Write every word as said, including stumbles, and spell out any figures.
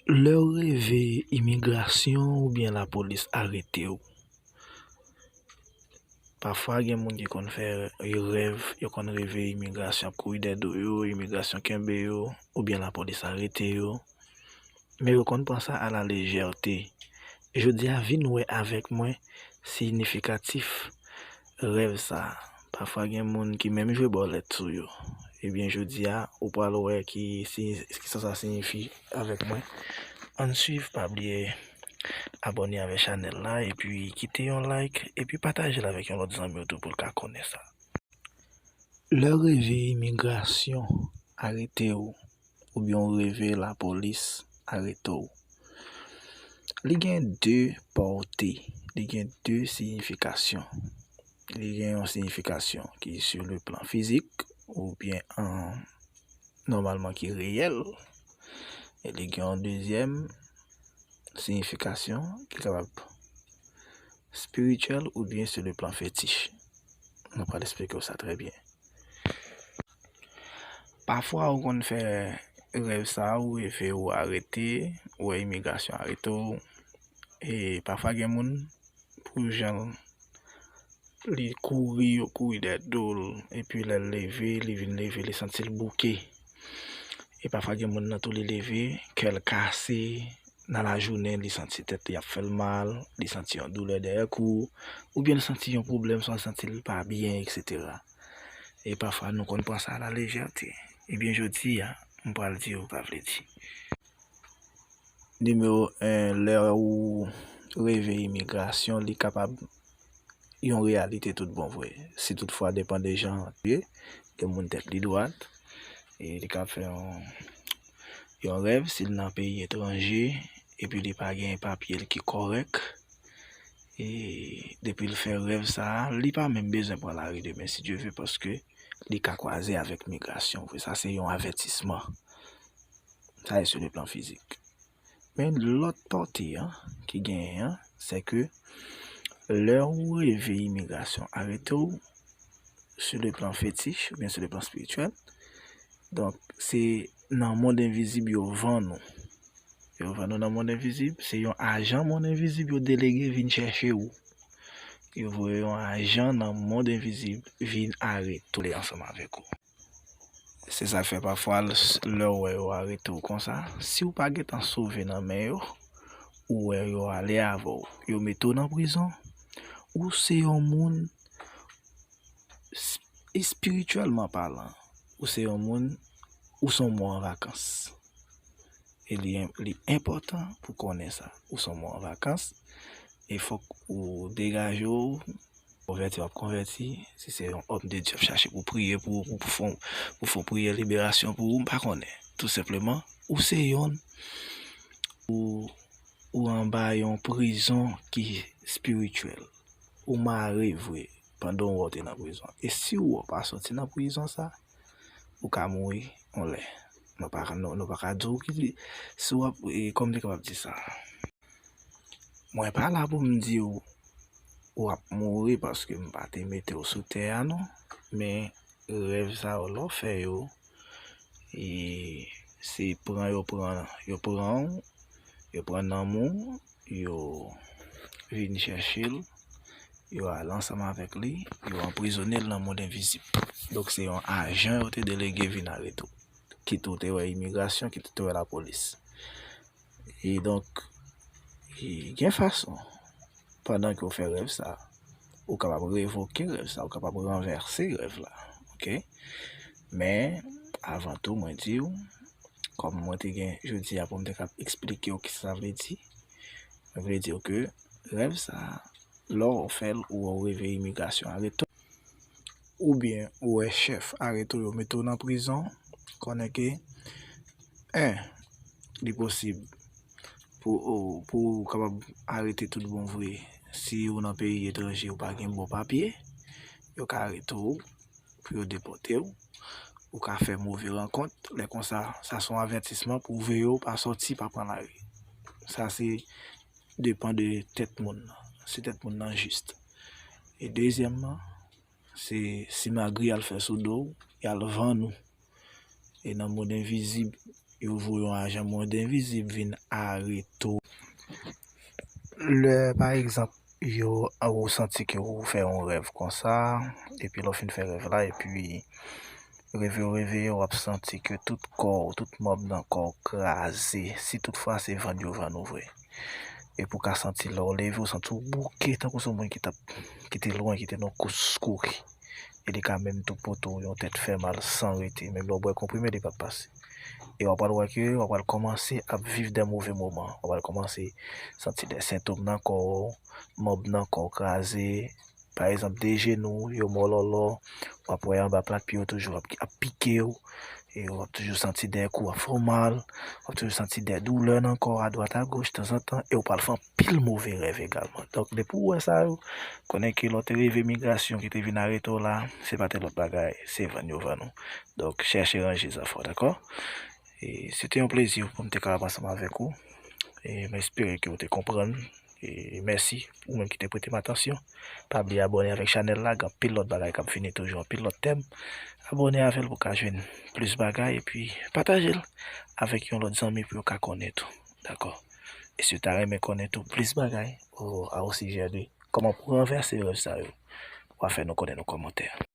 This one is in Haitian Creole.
Lè w reve imigrasyon oubyen lapolis arete w, pafwa gen moun ki konn fè rèv, yo konn reve imigrasyon ap kouri dèyè do yo, imigrasyon kenbe yo, oubyen lapolis arete yo. Men yo konn pran sa a la lejète. Jodi a, vin wè avèk mwen siyifikatif rèv sa a. Pafwa gen moun ki menm jwe bòlèt sou yo. Ebyen, jodi a, ou pral wè ki, ki sa sa siyifi avèk mwen. Ann swiv, pa bliye abòne avèk chanèl la, epi kite yon like, epi pataje l avèk yon lòt zanmi w tou pou l ka konnen sa. Lè w reve imigrasyon arete w, oubyen w reve lapolis arete w, li gen de pòte, li gen de siyifikasyon. Li gen yon siyifikasyon ki sou le plan fizik, oubyen an, nòmalman ki reyèl. E li gen yon dezyèm siyifikasyon ki kapab espirityèl oubyen sou le plan fetich. Nou pral esplike w sa trè byen. Pafwa ou konn fè rèv sa a, ou reve ou arete, ou wè imigrasyon arete w. E pafwa gen moun, pou jan li kouri, yo kouri dèyè do l, epi lè l leve, li vin leve, li santi l bouke. E pafwa gen moun nan tou, li leve, kè l kase, nan lajounen, li santi tèt li ap fè l mal, li santi yon doulè dèyè kou, oubyen l santi yon pwoblèm, swa l santi l pa byen, etsetera. E pafwa nou konn pran sa a la lejète. Ebyen, jodi a, m pral di w pa vle di. Nimewo en, lè ou reve imigrasyon, li kapab yon reyalite tout bon vre. Si toutfwa, depann de jan l ye, gen moun tèt li dwat, e li ka fè yon, yon rèv, si l nan peyi etranje, epi li pa gen papye l ki kòrèk, e depi l fè rèv sa a, li pa menm bezwen pran lari demen, si Dye ve, paske li ka kwaze avèk migrasyon vre. Sa se yon avètisman. Sa e sou le plan fizik. Men lòt pòte an ki genyen an, se ke lè ou reve imigrasyon arete w, sou le plan fetich oubyen sou le plan espirityèl, donk, se nan mond envizib yo vann ou. Yo vann ou nan mond envizib, se yon ajan mond envizib yo delege vin chèche w. Yo voye yon ajan nan mond envizib vin arete w ansanm avèk ou. Se sa k fè pafwa, l-, lè w wè yo arete w konsa, si w pa gentan sove nan men yo, ou wè yo ale avè w, yo mete w nan prizon, ou se yon moun, s-, espirityèlman palan, ou se yon moun, ou se yon mò an vakans. E li, li enpòtan pou konnen sa. Ou se yon mò an vakans, e fòk ou degaje w, konvèti w ap konvèti, si se yon òm de Dye w ap chache pou priye pou, pou, pou fè, pou fè priyè liberasyon pou ou, m pa konnen. Tou senpleman, ou se yonn, ou, ou anba yon prizon ki espirityèl. Ou mare vre pandan w wè w te nan prizon. E si w wè w pa soti nan prizon sa, ou ka mouri yon lè. Nou pa, nou, nou pa ka di w ki, si w ap, e, kòman m te kapab di sa? Mwen pa la pou m di w w ap mouri paske m pa te mete w sou tè a non, men rèv sa yo lè w fè yo, e se pran yo pran, yo pran w, yo pran nanm ou, yo vin chèche l, yo al ansanm avèk li, yo anprizone l nan mond envizib. Donk se yon ajan yo te delege vin arete w. Kit ou te wè imigrasyon, kit ou te wè lapolis. E donk, e gen fason, pandan ke w fè rèv sa, ou kapab revoke rèv sa, ou kapab ranvèse rèv la, oke? Men, avan tou, mwen di w, kòm mwen te gen jodi a pou m te kab eksplike w kisa sa vle di, mwen vle di w ke rèv sa, lè w fè l, ou wè w reve imigrasyon arete w, oubyen ou wè chèf arete w, yo mete w nan prizon, konnen ke, en, li posib pou, pou w kapab arete tout bon vre. Si ou nan peyi etranje, ou pa gen bon papye, yo ka arete w pou yo depòte w. Ou ka fè move rankont. Lè konsa, sa se yon avètisman pou w veye w pa sòti, pa pran lari. Sa se depann de tèt moun nan. Si tèt moun nan jis. E dezyèmman, se simagri y al fè sou do w, y al vann ou. E nan mond envizib, Yo voye yon ajan mond envizib vin arete w. Lè, pa egzanp, yo, ou santi ke ou fè yon rèv konsa, epi lè w fin fè rèv la, epi reveye w reveye, w ap santi ke tout kò w, tout manm nan kò w kraze, si toutfwa se vann yo vann ou vre. Epi w ka santi lè w leve, w santi w bouke, tankou se yon moun ki t ap, ki te lwen, ki te nan kous kouri. E li ka menm tou pote w yon tèt fè mal san rete. Menm lè w bwè konprime, li p ap pase. E w ap pral wè ke w ap pral kòmanse ap viv de move moman. W ap pral kòmanse santi de sentòm nan kò w, manm nan kò w kraze. Pa egzanp, de jenou, yo mòlòlò. W ap wè anba plat pye w toujou ap, ap pike w. E w ap toujou santi de kou ap fè w mal. W ap toujou santi de doulè nan kò w adwat agoch tanzantan. E w pral fè anpil move rèv egalman. Donk, depi w wè sa yo, konnen ke lè w te rive migrasyon ki te vin arete w la, se pa te lòt bagay, se vann yo vann ou. Donk, chèche ranje zafè w, dakò? E se te yon plezi pou m te kapab ansanm avèk ou. E m espere ke w te konprann. E mèsi ou menm ki te prete m atansyon. Pa bliye abòne avèk chanèl la, gen anpil lòt bagay k ap vini toujou, anpil lòt tèm. Abòne avè l pou w ka jwenn plis bagay, epi pataje l avèk yon lòt zanmi pou yo ka konnen tou. Dakò? E si w ta renmen konnen tou plis bagay o, a o sijè de kòman pou ranvèse rèv sa yo, w a fè nou konnen nan kòmantè.